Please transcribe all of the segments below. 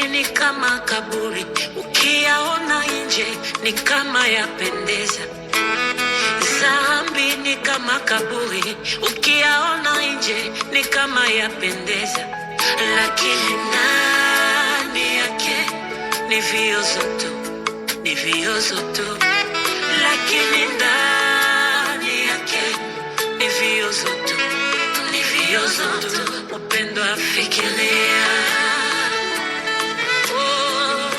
Zambi ni kama kaburi, ukiyaona nje ni kama yapendeza. Zambi ni kama kaburi, ukiyaona nje ni kama yapendeza, lakini ndani yake ni viozo tu, ni viozo tu. Lakini ndani yake ni viozo tu, ni viozo tu. Upendo afikiria. Oh.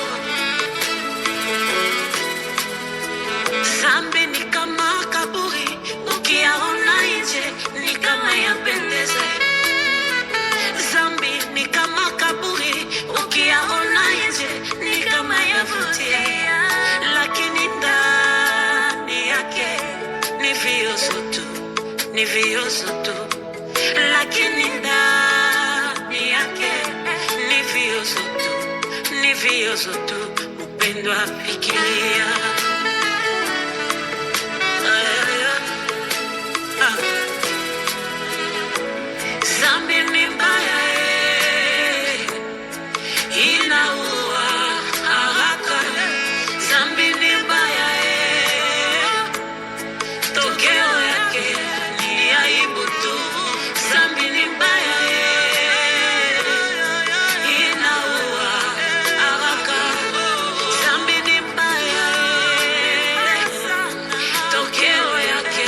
Zambi ni kama kaburi, ukiyaona nje ni kama yapendeza. Zambi ni kama kaburi, ukiyaona nje ni kama yavutia, lakini ndani yake ni viozo tu, ni viozo tu. Lakini ndani yake ni viozo tu, ni viozo tu. Upendo afikiria. Ah. Zambi ni mbaya, inaua haraka. Zambi ni mbaya, tokeo yake ni aibu tu. Zambi ni mbaya, inaua haraka. Zambi ni mbaya, tokeo yake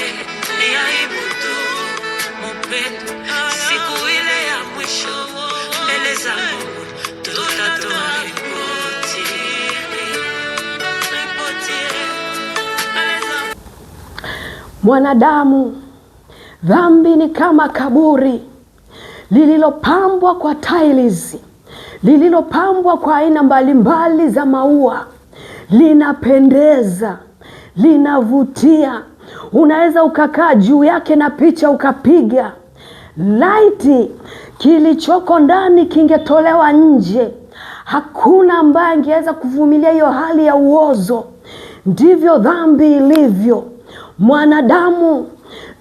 ni aibu tu. Mpendo, siku ile ya mwisho mbele za Mungu tutatoa ripoti, ripoti mbele za Mwanadamu, dhambi ni kama kaburi lililopambwa kwa tiles, lililopambwa kwa aina mbalimbali za maua. Linapendeza, linavutia. Unaweza ukakaa juu yake na picha ukapiga. Laiti kilichoko ndani kingetolewa nje, hakuna ambaye angeweza kuvumilia hiyo hali ya uozo. Ndivyo dhambi ilivyo. Mwanadamu,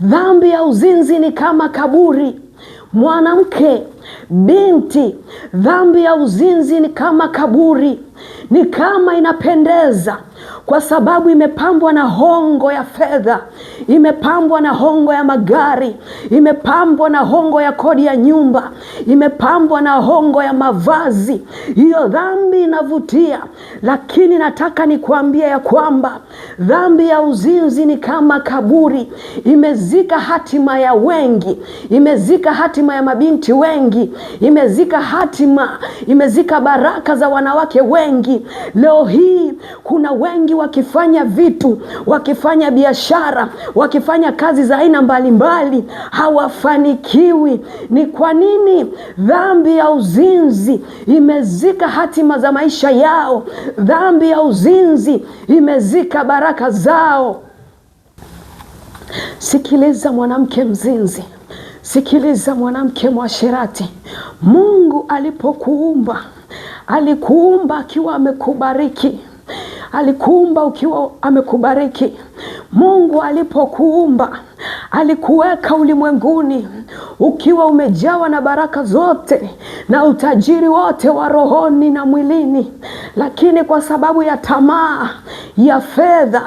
dhambi ya uzinzi ni kama kaburi. Mwanamke, binti, dhambi ya uzinzi ni kama kaburi, ni kama inapendeza kwa sababu imepambwa na hongo ya fedha, imepambwa na hongo ya magari, imepambwa na hongo ya kodi ya nyumba, imepambwa na hongo ya mavazi. Hiyo dhambi inavutia, lakini nataka nikuambie ya kwamba dhambi ya uzinzi ni kama kaburi, imezika hatima ya wengi, imezika hatima ya mabinti wengi, imezika hatima, imezika baraka za wanawake wengi. Leo hii kuna wengi wakifanya vitu, wakifanya biashara, wakifanya kazi za aina mbalimbali, hawafanikiwi. Ni kwa nini? Dhambi ya uzinzi imezika hatima za maisha yao. Dhambi ya uzinzi imezika baraka zao. Sikiliza mwanamke mzinzi, sikiliza mwanamke mwasherati. Mungu alipokuumba, alikuumba akiwa amekubariki, alikuumba ukiwa amekubariki. Mungu alipokuumba alikuweka ulimwenguni ukiwa umejawa na baraka zote na utajiri wote wa rohoni na mwilini, lakini kwa sababu ya tamaa ya fedha,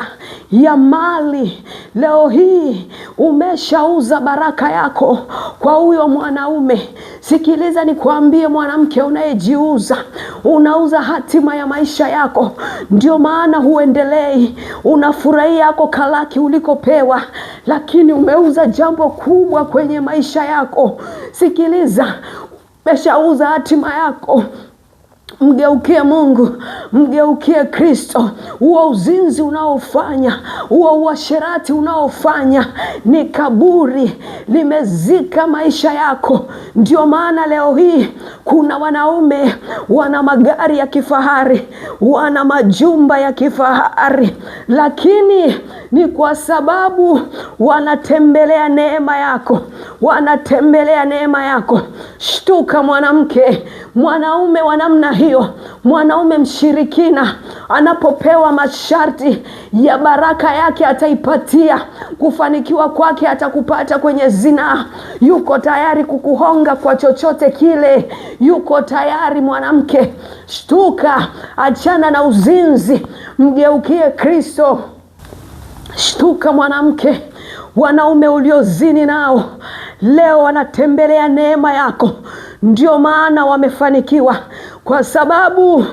ya mali, leo hii umeshauza baraka yako kwa huyo mwanaume. Sikiliza nikuambie, mwanamke unayejiuza, unauza hatima ya maisha yako. Ndio maana huendelei, unafurahia yako kalaki ulikopewa, lakini umeuza jambo kubwa kwenye maisha yako. Sikiliza, umeshauza hatima yako. Mgeukie Mungu, mgeukie Kristo. Huo uzinzi unaofanya, huo uasherati unaofanya ni kaburi limezika maisha yako. Ndio maana leo hii kuna wanaume wana magari ya kifahari, wana majumba ya kifahari, lakini ni kwa sababu wanatembelea neema yako, wanatembelea neema yako. Shtuka mwanamke, mwanaume wa namna hiyo, mwanaume mshirikina Anapopewa masharti ya baraka yake ataipatia, kufanikiwa kwake atakupata kwenye zinaa. Yuko tayari kukuhonga kwa chochote kile, yuko tayari. Mwanamke, shtuka, achana na uzinzi, mgeukie Kristo. Shtuka mwanamke, wanaume uliozini nao leo wanatembelea neema yako, ndio maana wamefanikiwa, kwa sababu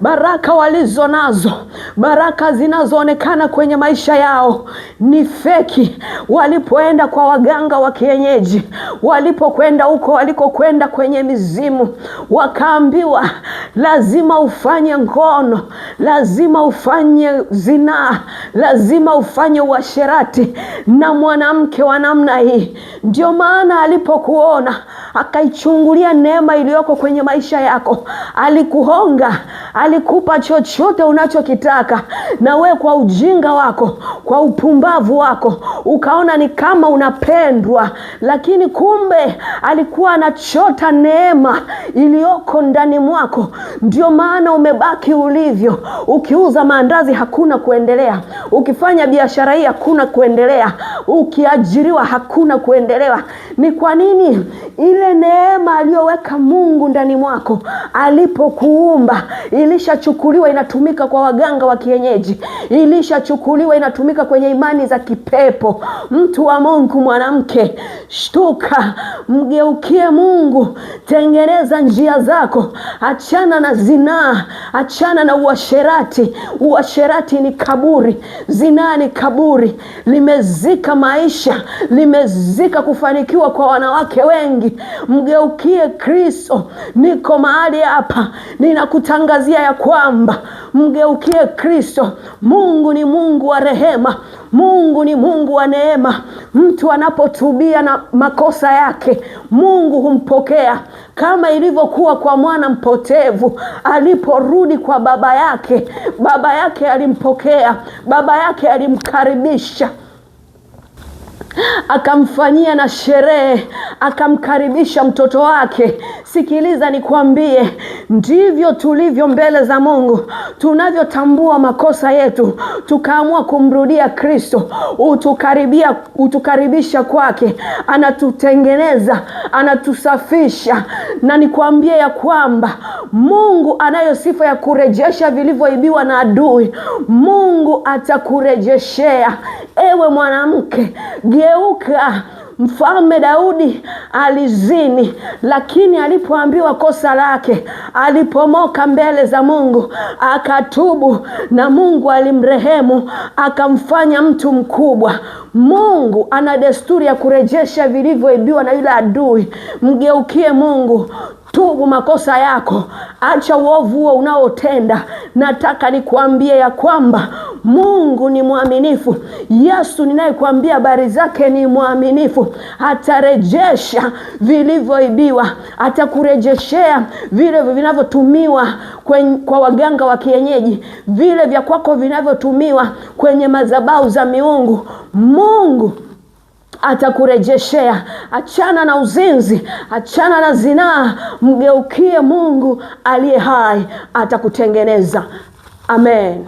baraka walizo nazo, baraka zinazoonekana kwenye maisha yao ni feki. Walipoenda kwa waganga wa kienyeji, walipokwenda huko walikokwenda kwenye mizimu, wakaambiwa lazima ufanye ngono, lazima ufanye zinaa, lazima ufanye uasherati na mwanamke wa namna hii. Ndio maana alipokuona akaichungulia neema iliyoko kwenye maisha yako, alikuhonga, alikupa chochote unachokitaka, na we kwa ujinga wako, kwa upumbavu wako, ukaona ni kama unapendwa, lakini kumbe alikuwa anachota neema iliyoko ndani mwako. Ndio maana umebaki ulivyo. Ukiuza maandazi hakuna kuendelea, ukifanya biashara hii hakuna kuendelea, ukiajiriwa hakuna kuendelea. Ni kwa nini? Ile neema aliyoweka Mungu ndani mwako alipokuumba ilishachukuliwa, inatumika kwa waganga wa kienyeji, ilishachukuliwa, inatumika kwenye imani za kipepo. Mtu wa Mungu, mwanamke, shtuka, mgeukie Mungu, tengeneza njia zako, achana na zinaa, achana na uasherati. Uasherati ni kaburi, zinaa ni kaburi, limezika maisha, limezika kufanikiwa kwa wanawake wengi. Mgeukie Kristo. Niko mahali hapa ninakutangazia ya kwamba mgeukie Kristo. Mungu ni Mungu wa rehema, Mungu ni Mungu wa neema. Mtu anapotubia na makosa yake, Mungu humpokea, kama ilivyokuwa kwa mwana mpotevu aliporudi kwa baba yake. Baba yake alimpokea, baba yake alimkaribisha, akamfanyia na sherehe, akamkaribisha mtoto wake. Sikiliza nikwambie, ndivyo tulivyo mbele za Mungu. Tunavyotambua makosa yetu, tukaamua kumrudia Kristo, utukaribisha kwake, anatutengeneza, anatusafisha. Na nikwambie ya kwamba Mungu anayo sifa ya kurejesha vilivyoibiwa na adui. Mungu atakurejeshea. Ewe mwanamke, geuka. Mfalme Daudi alizini, lakini alipoambiwa kosa lake, alipomoka mbele za Mungu, akatubu na Mungu alimrehemu, akamfanya mtu mkubwa. Mungu ana desturi ya kurejesha vilivyoibiwa na yule adui. Mgeukie Mungu, tubu makosa yako, acha uovu huo unaotenda. Nataka nikuambie ya kwamba Mungu ni mwaminifu. Yesu ninayekuambia habari zake ni mwaminifu, atarejesha vilivyoibiwa, atakurejeshea vile vinavyotumiwa kwa waganga wa kienyeji, vile vya kwako vinavyotumiwa kwenye madhabahu za miungu. Mungu atakurejeshea. Achana na uzinzi, achana na zinaa, mgeukie Mungu aliye hai, atakutengeneza. Amen.